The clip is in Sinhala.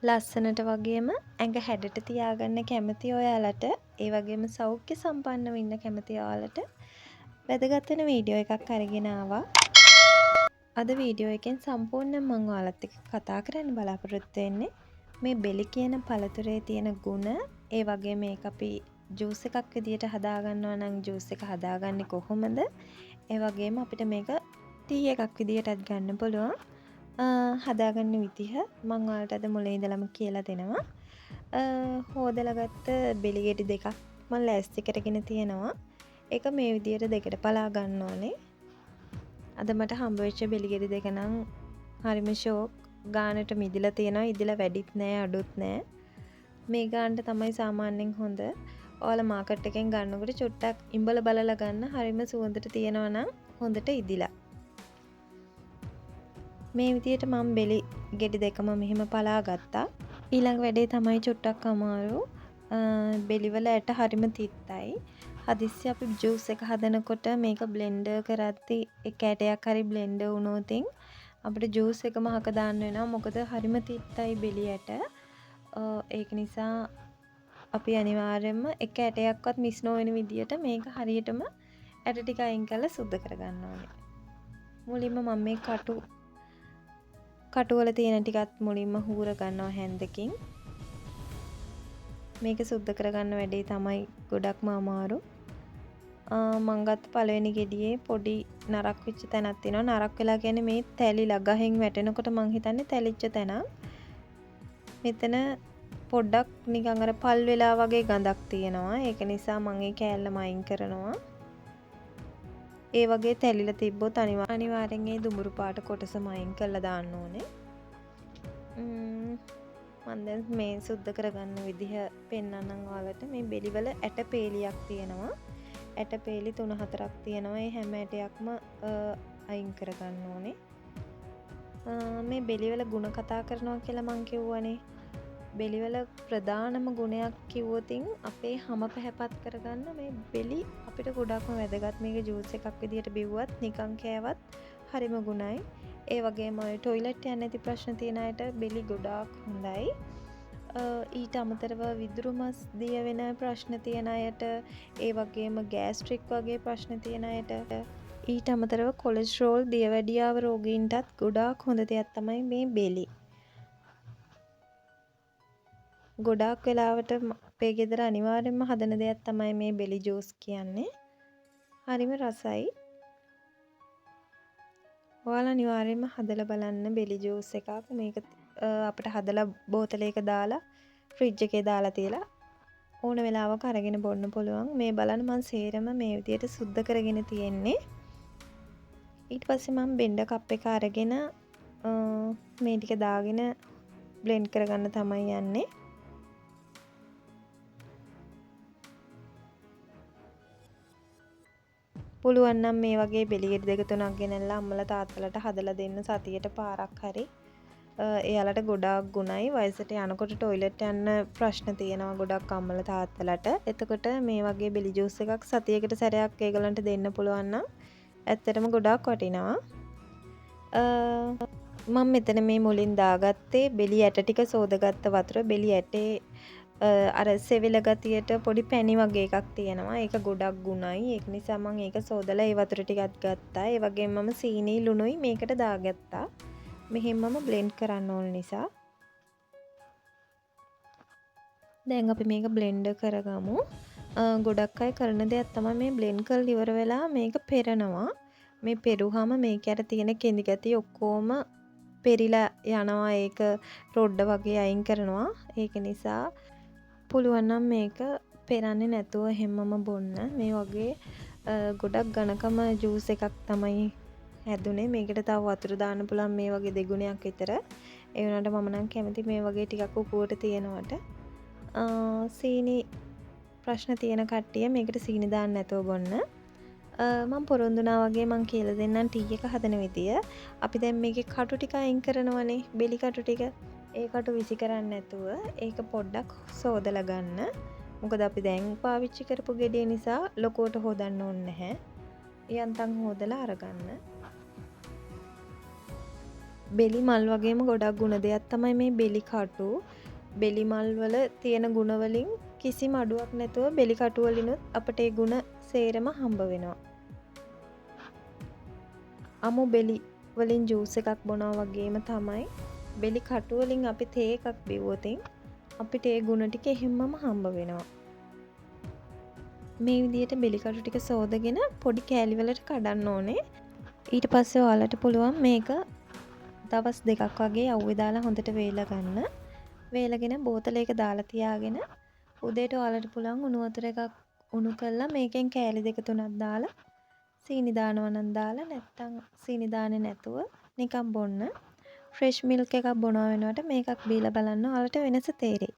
ලස්සනට වගේම ඇඟ හැඩට තියාගන්න කැමති ඔයාලට, ඒ වගේම සෞඛ්‍ය සම්පන්නව ඉන්න කැමති ඔයාලට වැදගත් වෙන වීඩියෝ එකක් අරගෙන ආවා. අද වීඩියෝ එකෙන් සම්පූර්ණයෙන් මම ඔයාලත් එක්ක කතා කරන්න බලාපොරොත්තු වෙන්නේ මේ බෙලි කියන පළතුරේ තියෙන ගුණ, ඒ වගේම මේක අපි ජූස් එකක් විදියට හදාගන්නවා නම් ජූස් එක හදාගන්නේ කොහොමද, ඒ වගේම අපිට මේක ටී එකක් විදියටත් ගන්න පුළුවන්. හදාගන්න විදිහ මං ඔයාලට අද මුලින් ඉඳලම කියලා දෙනවා. හෝදලා ගත්ත බෙලි ගෙඩි දෙකක් මං ලෑස්ති කරගෙන තියෙනවා. ඒක මේ විදියට දෙකට පලා ගන්න ඕනේ. අද මට හම්බ වෙච්ච බෙලි ගෙඩි දෙක නම් හරිම ෂෝක්. ගානට මිදිලා තියෙනවා. ඉදිලා වැඩිත් නෑ අඩුත් නෑ. මේ ගානට තමයි සාමාන්‍යයෙන් හොඳ. ඔයාලා මාකට් එකෙන් ගන්නකොට චුට්ටක් ඉඹල බලලා ගන්න. හරිම සුවඳට තියෙනවා නම් හොඳට ඉදිලා. මේ විදියට මම බෙලි ගෙඩි දෙකම මෙහෙම පලා ගත්තා. ඊළඟ වැඩේ තමයි චුට්ටක් අමාරු. බෙලිවල ඇට හරිම තිත්තයි. හදිස්සි අපි ජූස් එක හදනකොට මේක බ්ලෙන්ඩර් කරද්දි එක ඇටයක් හරි බ්ලෙන්ඩර් වුණොතින් අපිට ජූස් එකම හක දාන්න වෙනවා. මොකද හරිම තිත්තයි බෙලි ඇට. ඒක නිසා අපි අනිවාර්යයෙන්ම එක ඇටයක්වත් මිස් නොවන විදියට මේක හරියටම ඇට ටික අයින් කරලා සුද්ධ කරගන්න ඕනේ. මුලින්ම මම මේ කටුවල තියෙන ටිකත් මුලින්ම හූර ගන්නවා හැන්දකින්. මේක සුද්ධ කරගන්න වැඩේ තමයි ගොඩක්ම අමාරු. මං ගත්ත පළවෙනි ගෙඩියේ පොඩි නරක් වෙච්ච තැනක් තියෙනවා. නරක් වෙලා කියන්නේ මේ තැලිලා ගහෙන් වැටෙනකොට මං හිතන්නේ තැලිච්ච තැනක්. මෙතන පොඩ්ඩක් නිකන් අර පල් වෙලා වගේ ගඳක් තියෙනවා. ඒක නිසා මං ඒ කෑල්ලම අයින් කරනවා. ඒ වගේ තැලිලා තිබ්බොත් අනිවාර්යෙන් ඒ දුඹුරු පාට කොටසම අයින් කරලා දාන්න ඕනේ. මං දැන් මේ සුද්ධ කරගන්න විදිහ පෙන්නන්නම් ඔයාලට. මේ බෙලිවල ඇට පේලියක් තියෙනවා. ඇට පේලි 3-4 තියෙනවා. ඒ හැම ඇටයක්ම අයින් කරගන්න ඕනේ. මේ බෙලිවල ගුණ කතා කරනවා කියලා මං කිව්වනේ. බෙලිවල ප්‍රධානම ගුණයක් කිව්වොතින් අපේ හම පැහැපත් කරගන්න මේ බෙලි අපිට ගොඩක්ම වැදගත්. මේක ජූස් එකක් විදියට බිව්වත් නිකන් කෑවත් හරිම ගුණයි. ඒ වගේම ඔය ටොයිලට් යන්න ඇති ප්‍රශ්න තියෙන අයට බෙලි ගොඩාක් හොඳයි. ඊට අමතරව විදුරු මස් දිය වෙන ප්‍රශ්න තියෙන අයට, ඒ වගේම ගෑස්ට්‍රික් වගේ ප්‍රශ්න තියෙන අයට, ඊට අමතරව කොලෙස්ටරෝල් දියවැඩියාව රෝගීන්ටත් ගොඩාක් හොඳ දෙයක් තමයි මේ බෙලි. ගොඩාක් වෙලාවට අපේ ගෙදර අනිවාර්යයෙන්ම හදන දෙයක් තමයි මේ බෙලි ජූස් කියන්නේ. හරිම රසයි. ඔයාලා අනිවාර්යයෙන්ම හදලා බලන්න බෙලි ජූස් එකක්. මේක අපිට හදලා බෝතලයක දාලා ෆ්‍රිජ් එකේ දාලා තියලා ඕන වෙලාවක අරගෙන බොන්න පුළුවන්. මේ බලන්න මං සේරම මේ විදියට සුද්ධ කරගෙන තියෙන්නේ. ඊට පස්සේ මං බෙන්ඩ කප් එක අරගෙන මේ ටික දාගෙන බ්ලෙන්ඩ් කරගන්න තමයි යන්නේ. පුළුවන් නම් මේ වගේ බෙලි ගෙඩි දෙක තුනක් ගෙනල්ලා අම්මලා තාත්තලාට හදලා දෙන්න සතියට පාරක් හරි. එයාලට ගොඩාක් ගුණයි. වයසට යනකොට ටොයිලට් යන්න ප්‍රශ්න තියෙනවා ගොඩක් අම්මලා තාත්තලාට. එතකොට මේ වගේ බෙලි ජූස් එකක් සතියකට සැරයක් ඒගොල්ලන්ට දෙන්න පුළුවන් නම් ඇත්තටම ගොඩාක් වටිනවා. මම මෙතන මේ මුලින් දාගත්තේ බෙලි ඇට ටික සෝදගත්ත වතුර. බෙලි ඇටේ අර සෙවිල ගතියට පොඩි පැණි වගේ එකක් තියෙනවා. ඒක ගොඩක් ගුණයි. ඒක නිසා මං ඒක සෝදලා ඒ වතුර ටිකත් ගත්තා. ඒ වගේම මම සීනි ලුණුයි මේකට දාගත්තා. මෙහෙම්මම බ්ලෙන්ඩ් කරන්න ඕන නිසා. දැන් අපි මේක බ්ලෙන්ඩ් කරගමු. ගොඩක් අය කරන දෙයක් තමයි මේ බ්ලෙන්ඩ් කරලා ඉවර වෙලා මේක පෙරනවා. මේ පෙරුවාම මේක අර තියෙන කෙඳි ගතිය ඔක්කොම පෙරිලා යනවා. ඒක රොඩ වගේ අයින් කරනවා. ඒක නිසා පුළුවන් නම් මේක පෙරන්නේ නැතුව එහෙම්මම බොන්න. මේ වගේ ගොඩක් ඝනකම ජූස් එකක් තමයි හැදුනේ. මේකට තව වතුර දාන්න පුළුවන් මේ වගේ දෙගුණයක් විතර. ඒ වුණාට මම නම් කැමති මේ වගේ ටිකක් උකුවට තියෙනවට. සීනි ප්‍රශ්න තියෙන කට්ටිය මේකට සීනි දාන්න නැතුව බොන්න. මං පොරොන්දු වුණා වගේ මං කියලා දෙන්නම් ටී එක හදන විදිය. අපි දැන් මේකේ කටු ටික අයින් කරනවනේ, බෙලි කටු ටික. ඒ කටු විසි කරන්නේ නැතුව ඒක පොඩ්ඩක් සෝදලා ගන්න. මොකද අපි දැන් පාවිච්චි කරපු ගෙඩිය නිසා ලොකුවට හොදන්න ඕනේ නැහැ. යන්තම් හොදලා අරගන්න. බෙලි මල් වගේම ගොඩක් ගුණ දෙයක් තමයි මේ බෙලි කටු. බෙලි මල් වල තියෙන ගුණ වලින් කිසිම අඩුවක් නැතුව බෙලි කටු වලිනුත් අපට ඒ ගුණ සේරම හම්බ වෙනවා. අමු බෙලි වලින් ජූස් එකක් බොනවා වගේම තමයි බෙලි කටු වලින් අපි තේ එකක් බිව්වොතින් අපිට ඒ ගුණ ටික එහෙම්මම හම්බ වෙනවා. මේ විදියට බෙලි කටු ටික සෝදගෙන පොඩි කෑලි වලට කඩන්න ඕනේ. ඊට පස්සේ ඔයාලට පුළුවන් මේක දවස් 2ක් වගේ අව්වේ දාලා හොඳට වේලා ගන්න. වේලගෙන බෝතලයක දාලා තියාගෙන උදේට ඔයාලට පුළුවන් උණු වතුර එකක් උණු කරලා මේකෙන් කෑලි දෙක තුනක් දාලා, සීනි දානවා නම් දාලා, නැත්තම් සීනි දාන්නේ නැතුව නිකන් බොන්න. ෆ්‍රෙෂ් මිල්ක් එකක් බොනවා වෙනුවට මේකක් බීලා බලන්න, ඔයාලට වෙනස තේරෙයි.